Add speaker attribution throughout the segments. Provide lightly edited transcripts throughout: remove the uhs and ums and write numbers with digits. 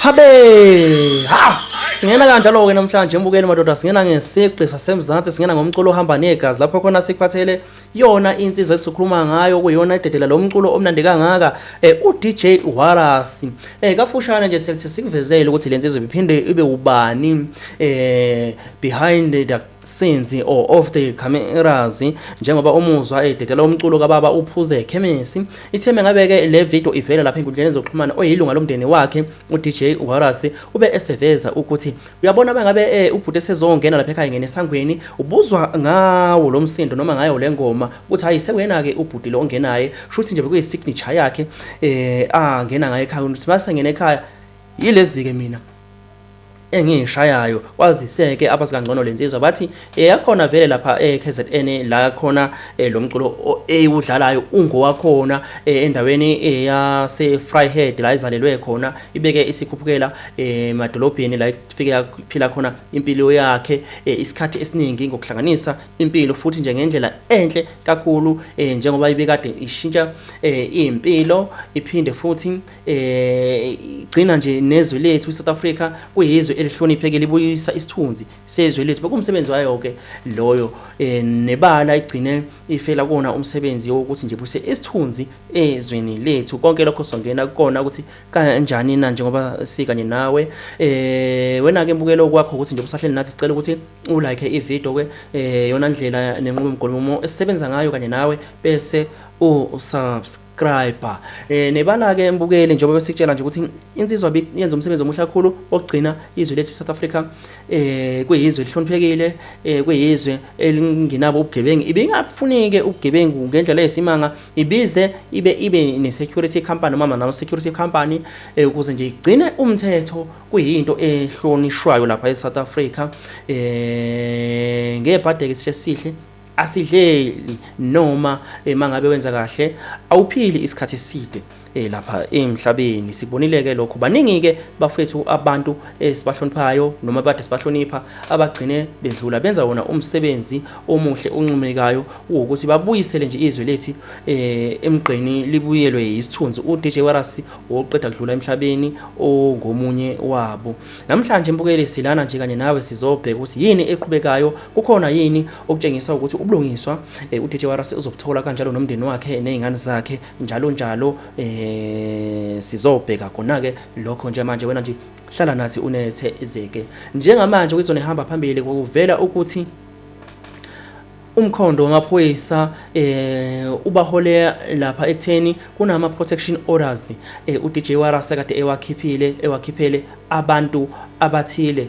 Speaker 1: Habe! Ha! Singena kanjalo-ke namhlanje mbukeli madoda, singena ngesigqi saseMzansi, singena ngomculo ohamba negazi lapho khona sikuphathele yona insizwa esikhuluma ngayo, kuyona ededela lo mculo omnandi kangaka, uDJ Warras. Kafushane nje sithi sikuvezele ukuthi le nsizwa iphinde ibe ubani behind the scenes or off the cameras, njengoba umuzwa ededela umculo kababa uphuze ekhemisi. Itheme ngabe-ke le video ivela lapha enkundleni zokuxhumana, oyilunga lomndeni wakhe uDJ Warras ube eseveza ukuthi uyabona mangabe ubhuti esezongena lapha ekhaya, ngene esangweni, ubuzwa ngawo lo msindo noma ngayo le ngoma ukuthi hayi, sekuyena-ke ubhuti lo ongenaye. Shuthi nje bekuyi-signature yakhe angena ngayo ekhaya, ukuthi mase ngena ekhaya yilezi-ke mina engiyishayayo. Kwazise-ke abazi kangcono le nsizwa bathi yakhona vele lapha e-KZN la khona lo mculo ewudlalayo ungowakhona endaweni yase-Vryheid la izalelwe khona, ibeke isikhuphukela emadolobheni la ifike yaphila khona impilo yakhe isikhathi esiningi ngokuhlanganisa impilo futhi nje ngendlela enhle kakhulu, njengoba ibekade ishintsha impilo, iphinde futhi igcina nje nezwe lethu iSouth Africa kuyizwe elihloniphekile, ibuyisa isithunzi sezwe lethu. Bekumsebenzi wayo ke loyo, nebala igcine ifela kona umsebenzi wokuthi nje buse isithunzi ezweni lethu. Konke lokho songena kukona ukuthi kanjani na njengoba sikanye nawe. Wena ke mbukelo, kwakho ukuthi nje usahleli nathi, sicela ukuthi ulike ivideo ke, yona ndlela nenqubomgomo esisebenza ngayo kanye nawe, bese usubscribe. Nebala ke mbukeli, njengoba besikutshela nje ukuthi insizwa yenza umsebenzi omuhle kakhulu okugcina izwe lethu South Africa kuyizwe elihloniphekile, kuyizwe elingenabo ubugebengu. Ibingafunike ubugebengu ngendlela eyisimanga, ibize ibe ne security company noma nama security company ukuze nje igcine umthetho kuyinto ehlonishwayo lapha eSouth Africa. Ngebhadeke isihle sihle asidleli, noma mangabe wenza kahle awuphili isikhathi eside lapha emhlabeni. Sibonile ke lokho, baningi ke bafethu abantu esibahloniphayo noma bade sibahlonipha abagcine bedlula benza wona umsebenzi omuhle oncomekayo ukuthi babuyisele nje izwe lethu emgqeni, libuyelwe isithunzi. uDJ Warras oqeda kudlula emhlabeni ongomunye wabo. Namhlanje mbukeli, silana nje kanye nawe, sizobheka ukuthi yini eqhubekayo, kukhona yini okutshengisa ukuthi ubulungiswa uDJ Warras uzobuthola, kanjalo nomndeni wakhe nezingane zakhe, njalo njalo. Sizobheka khona ke lokho nje manje. Wena nje hlala nathi unethezeke. Njengamanje kwizona ihamba phambili kuvela ukuthi umkhondo wamaphoyisa ubahole lapha ekutheni kunama protection orders uDJ Warras kade ewakhiphile, ewakhiphele abantu abathile.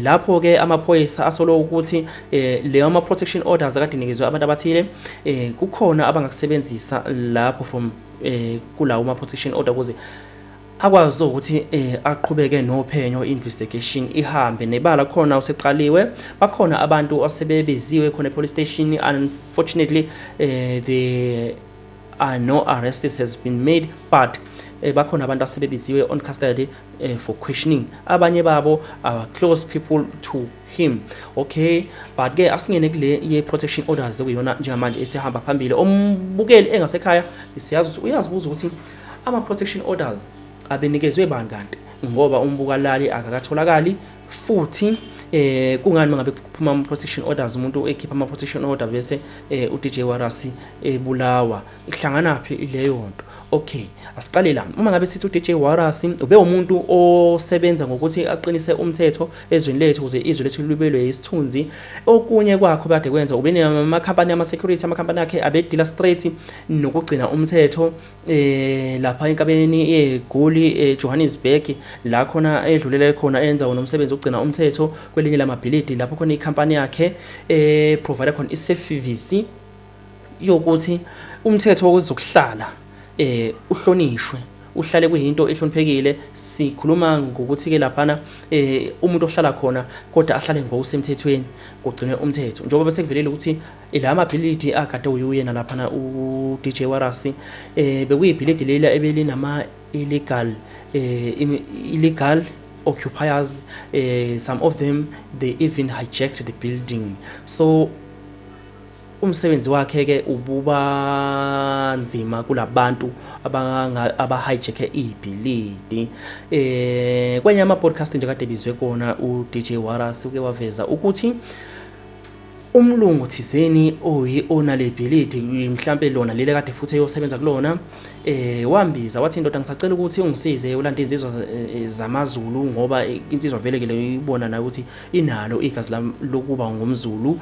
Speaker 1: Lapho ke amaphoyisa asolo ukuthi leyo ama protection orders akade nikezwe abantu abathile, kukhona abangakusebenzisa lapho from kulawo ma protection order ukuze akwazi ukuthi aqhubeke nophenyo, investigation ihambe. Nebala khona useqaliwe, bakhona abantu asebebiziwe khona e-police station. Unfortunately, there are no arrests has been made, but bakhona abantu asebebiziwe on custody for questioning. Abanye babo are close people to him. Okay, but ke asingene kule ye protection orders okuyona njengamanje esihamba phambili. Ombukeli engasekhaya, siyazi ukuthi uyazibuza ukuthi ama protection orders abenikezwe bani kanti, ngoba umbukalali akakatholakali futhi. Kungani mangabe kuphuma ama protection orders, umuntu ekhipha ama protection order, bese uDJ Warras ebulawa? Ihlangana phi leyo nto? Okay, asiqale la. Uma ngabe sithi uDJ Warras ube umuntu osebenza ngokuthi aqinise umthetho ezweni lethu ukuze izwe lethu libelwe isithunzi, okunye kwakho kade kwenza ube namakhampani ama security, amakhampani akhe abedila straight nokugcina umthetho lapha enkabeni yeGoli, eJohannesburg, la khona edlulele khona enza wona umsebenzi wokugcina umthetho kwelinye lamabhilidi lapho khona ikhampani yakhe provide khona iservice yokuthi umthetho wezokuhlala uhlonishwe, uhlale kuyinto ehloniphekile. Sikhuluma ngokuthi ke laphana umuntu ohlala khona kodwa ahlale ngokusemthethweni, kugcinwe umthetho, njengoba bese kuvelele ukuthi la mabhilidi akade uyuyena laphana uDJ Warras bekuyibhilidi lela ebelinama illegal occupiers. Some of them, they even hijacked the building. So Umsebenzi wakhe ke ububa nzima kulabantu abanga aba-hijack ibhilidi. Kwenye ama podcast nje kade bizwe kona u-DJ Warras, uke waveza ukuthi umlungu thizeni oyi onale bhilidi, mhlambe lona leli kade futhi eyosebenza kulona, wambiza wathi, "Indoda, ngisacela ukuthi ungisize ulande insizwa zamaZulu," ngoba insizwa vele ke le ibona nayo ukuthi inalo igazi lokuba ngumZulu.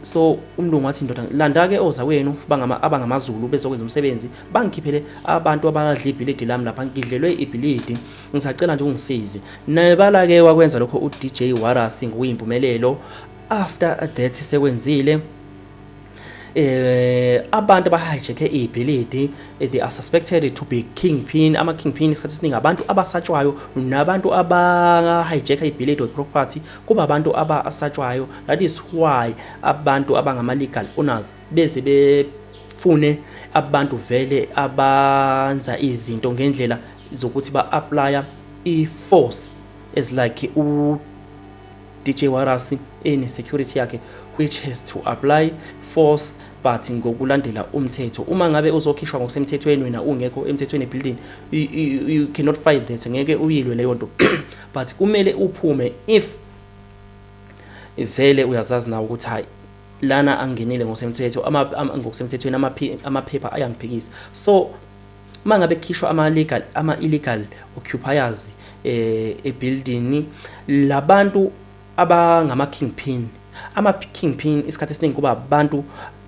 Speaker 1: So umlungu wathi, "Ndoda, landa ke ozakwenu bangama abangamaZulu bezokwenza umsebenzi, bangikhiphele abantu abadla ibhilidi lami lapha, ngidlelwe ibhilidi, ngisacela nje ungisize." Nebala ke wakwenza lokho uDJ Warras ngokuyimpumelelo. After that sekwenzile, abantu aba-hijack ibhilidi, they are suspected to be kingpin. Ama kingpin isikhathi esiningi abantu abasatshwayo, nabantu aba-hijack ibhilidi or property kuba abantu abasatshwayo. That is why abantu abangama legal owners beze befune abantu vele abanza izinto ngendlela zokuthi ba-apply i-force, as like u DJ Warras ene security yakhe which has to apply force, but ngokulandela umthetho. Uma ngabe uzokhishwa ngokusemthethweni, wena ungekho emthethweni ebuilding, you cannot fight that, ngeke uyilwe leyo nto, but kumele uphume if vele uyazazi nawe ukuthi hayi, lana angenile ngokusemthetho, ngokusemthethweni, amaphepha ayangiphikisa. So uma ngabe kukhishwa ama legal ama illegal occupiers ebuilding, labantu abangama kingpin, ama kingpin isikhathi esiningi kuba abantu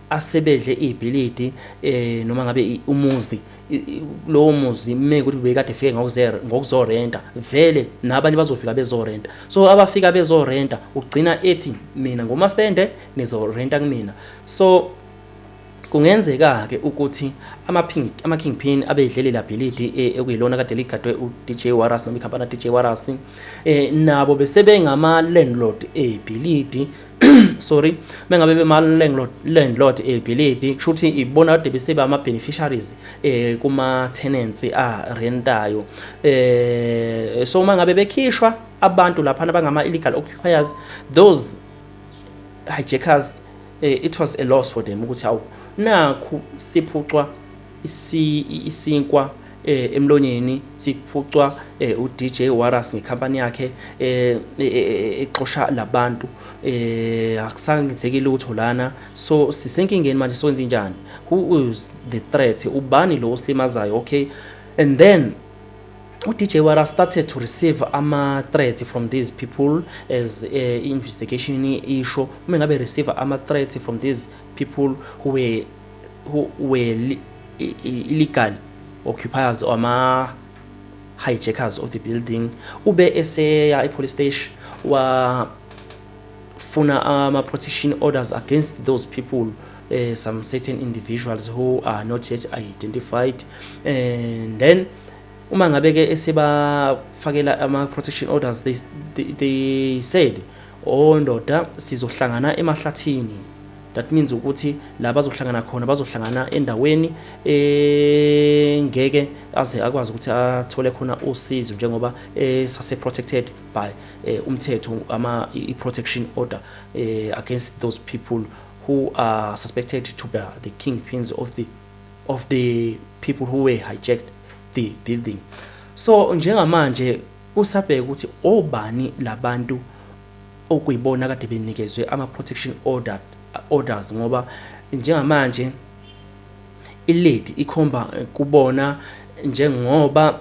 Speaker 1: asebedle ibhilidi, noma ngabe umuzi, lowo muzi mekuthi bekade efike ngokuzorenta, vele nabanye bazofika bezorenta. So abafika bezorenta ugcina ethi, "Mina ngomastende, nizorenta kumina." So kungenzeka ke ukuthi ama kingpin abedlele la bhilidi, ekuyilona kade ligadwe u-DJ Warras noma ikhampani DJ Warras, nabo bese bengama landlord ebhilidi. Sorry, mengabe bema landlord ebhilidi, kusho ukuthi ibona kade bese ba ama beneficiaries kuma tenants a rentayo. So uma ngabe bekhishwa abantu lapha abangama illegal occupiers, those hijackers, it was a loss for them ukuthi, "Awu, nakhu siphucwa isinkwa emlonyeni, siphucwa uDJ Warras ngekhampani yakhe exosha labantu, akusangenzeki lutho lana, so sisenkingeni manje, sokwenza njani? Who is the threat? Ubani lo osilimazayo?" Okay, and then uDJ Warras started to receive ama-threats from these people, as investigation isho. Uma ngabe receive ama-threats from these people who were illegal occupiers or ama hijackers of the building, ube eseya e-police station, wafuna ama-protection orders against those people, some certain individuals who are not yet identified. And then uma ngabe ke esebafakela ama protection orders, they said, "Oh ndoda, sizohlangana emahlathini." That means ukuthi la bazohlangana khona, bazohlangana endaweni engeke aze akwazi ukuthi athole khona usizo, njengoba sase protected by umthetho, ama i-protection order against those people who are suspected to be the kingpins of the people who were hijacked the building. So njengamanje kusabheka ukuthi obani labantu okuyibona kade benikezwe ama protection orders, ngoba njengamanje i-lead ikhomba kubona, njengoba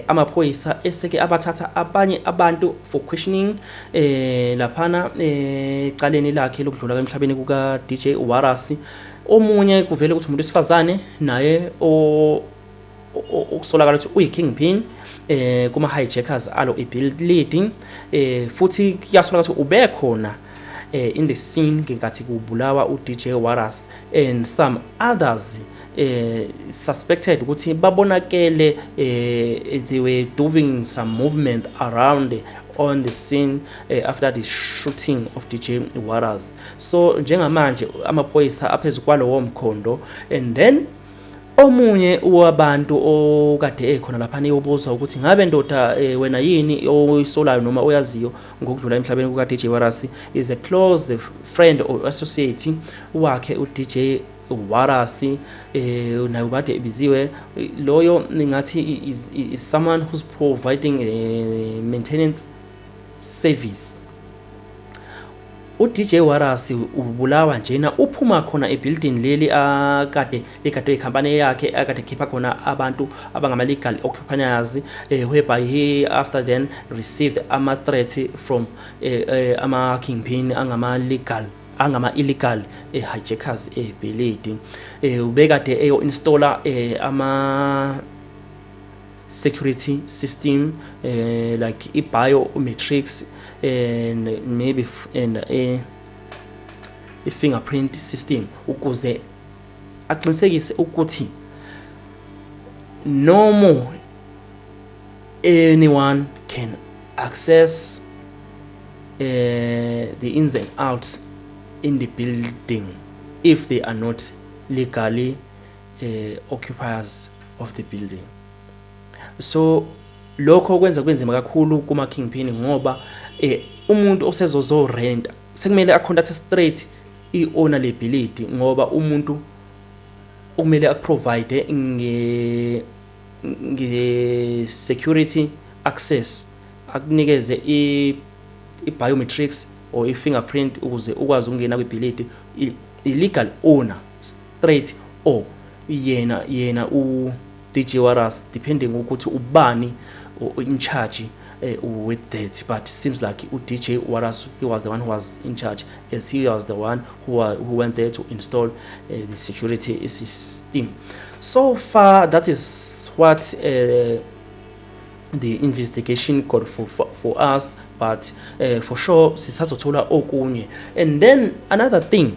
Speaker 1: amaphoyisa eseke abathatha abanye abantu for questioning laphana ecaleni lakhe lokudlula emhlabeni kuka DJ Warras. Omunye kuvele ukuthi umuntu wesifazane naye o okusolakala ukuthi uyi-kingpin kuma hijackers alo i-building, futhi kuyasolakala ukuthi ubekhona in the scene ngenkathi kubulawa uDJ Warras, and some others suspected ukuthi babonakele, they were doing some movement around on the scene after the shooting of DJ Warras. So njengamanje amaphoyisa aphezulu kwalowo mkhondo. And then Omunye wabantu okade ekhona laphana eyobuzwa ukuthi ngabe ndoda wena yini oyisolayo noma oyaziyo ngokudlula emhlabeni kuka DJ Warras is a close friend or associate wakhe uDJ Warras, naye ubade ebiziwe. Loyo ningathi is someone who's providing a maintenance service. UDJ Warras ubulawa njena uphuma khona ebuilding leli akade ligadwe ikhampani yakhe, akade khipha khona abantu abangama legal occupiers, whereby he after then received ama threats from ama kingpin angama legal angama illegal hijackers ebhilidi. Ubekade eyo installer ama security system like i-biometrics and maybe and i-fingerprint system ukuze aqinisekise ukuthi no more anyone can access the ins and outs in the building if they are not legally occupiers of the building. So lokho kwenza kube kakhulu kuma kingpin ngoba umuntu osezozo renta sekumele acontact straight i-owner lebhilidi, ngoba umuntu okumele akuprovide nge security access, akunikeze i biometrics or i fingerprint ukuze ukwazi ukungena kwibhilidi, i-legal owner straight or yena u DJ Warras, depending ukuthi ubani in charge with that. But seems like u DJ Warras, he was the one who was in charge, as he was the one who went there to install the security system. So far that is what the investigation got for us, but for sure sisazothola okunye. And then another thing,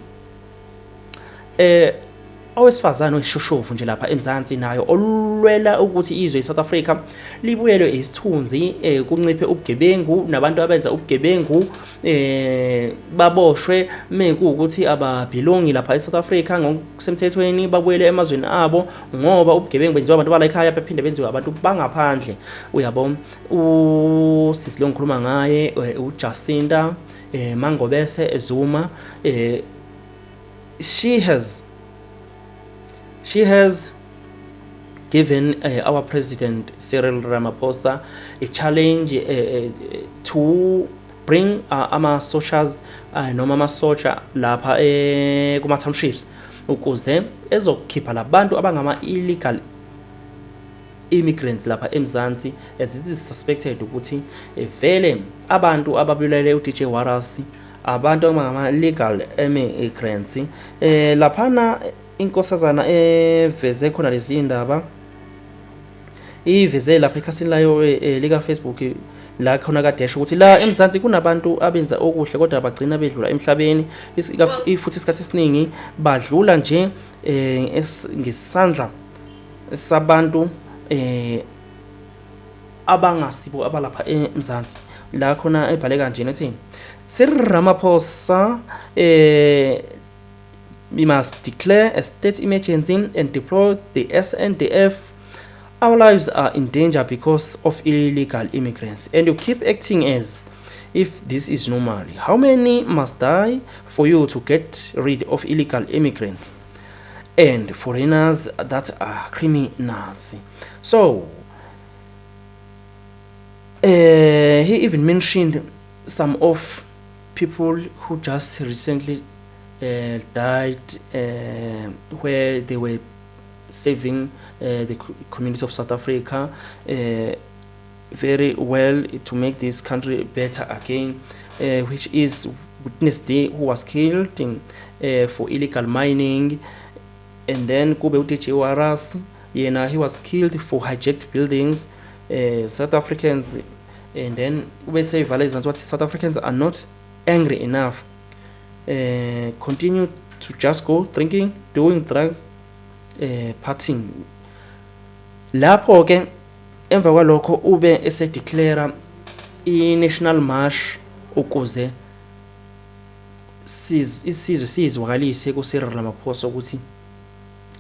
Speaker 1: owesifazane oyishoshovu nje lapha eMzansi nayo olwela ukuthi izwe iSouth Africa libuyelwe isithunzi, kunciphe ubugebengu nabantu abenza ubugebengu baboshwe, mekuwukuthi ababelongi lapha eSouth Africa ngokusemthethweni babuyele emazweni abo, ngoba ubugebengu benziwa abantu bala ekhaya bephinde benziwe abantu bangaphandle, uyabo. Usisi lo ngikhuluma ngaye, uJacinta Mangobese Zuma, she has given our president Cyril Ramaphosa a challenge to bring ama soldiers noma amasotsha lapha kuma townships ukuze ezokhipha labantu abangama illegal immigrants lapha eMzansi, as it is suspected ukuthi vele abantu ababulele uDJ Warras abantu abangama legal immigrants. Laphana inkosazana eveze khona lezi indaba iveze lapha ekhasini layo lika Facebook la khona kadesho ukuthi la eMzansi kunabantu abenza okuhle kodwa bagcina bedlula emhlabeni, futhi isikhathi esiningi badlula nje ngesandla sabantu abangasibo abalapha eMzansi. La khona ebhale kanje ethi, "Cyril Ramaphosa, we must declare a state emergency and deploy the SANDF. Our lives are in danger because of illegal immigrants and you keep acting as if this is normal. How many must die for you to get rid of illegal immigrants and foreigners that are criminals?" So he even mentioned some of people who just recently died where they were saving the community of South Africa very well to make this country better again, which is Witness D, who was killed for illegal mining, and then kube uDJ Warras yena, he was killed for hijacked buildings, South Africans. And then ube seyivala izansi wathi, "South Africans are not angry enough, continue to just go drinking, doing drugs, partying." Lapho ke emva kwalokho ube esedeclare i-national march ukuze isizwe sizwakalise ku Cyril Ramaphosa ukuthi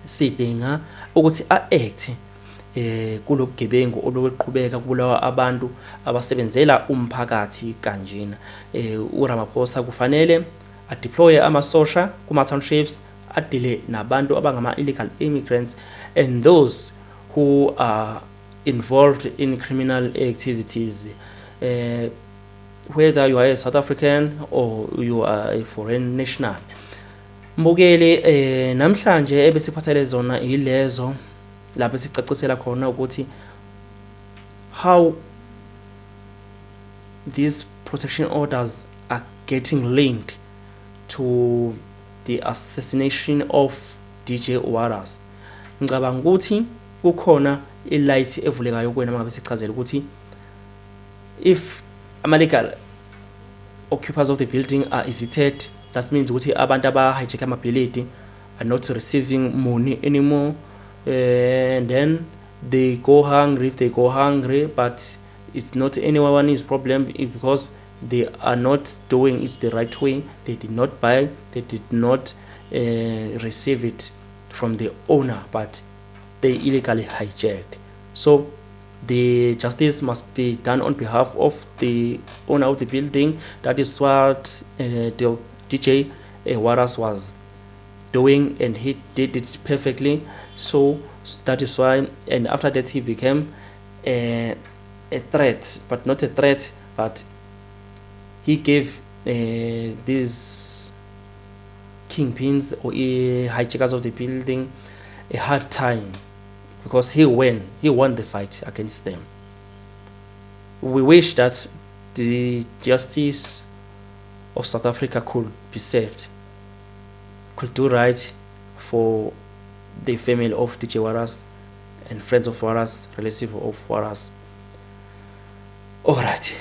Speaker 1: Sidinga ukuthi a-act kulobugebengu oluqhubeka kubulawa abantu abasebenzela umphakathi kanjena. URamaphosa kufanele adeploye amasosha kuma townships, adile nabantu abangama illegal immigrants and those who are involved in criminal activities, whether you are a South African or you are a foreign national. Mbukeli, namhlanje ebesiphathele zona ilezo lapho sicacisela khona ukuthi how these protection orders are getting linked to the assassination of DJ Warras. Ngicabanga ukuthi kukhona ilight evulekayo kuwena mangabe sichazela ukuthi if ama legal occupiers of the building are evicted, that means ukuthi abantu aba hijack amabhilidi are not receiving money anymore, and then they go hungry. If they go hungry, but it's not anyone's problem because they are not doing it the right way. They did not buy, they did not receive it from the owner, but they illegally hijacked. So the justice must be done on behalf of the owner of the building. That is what the DJ Warras was doing, and he did it perfectly. So that is why, and after that he became a threat, but not a threat, but he gave these kingpins or hijackers of the building a hard time because he won the fight against them. We wish that the justice of South Africa could be served, could do right for the family of DJ Warras and friends of Warras, relative of Warras. All right.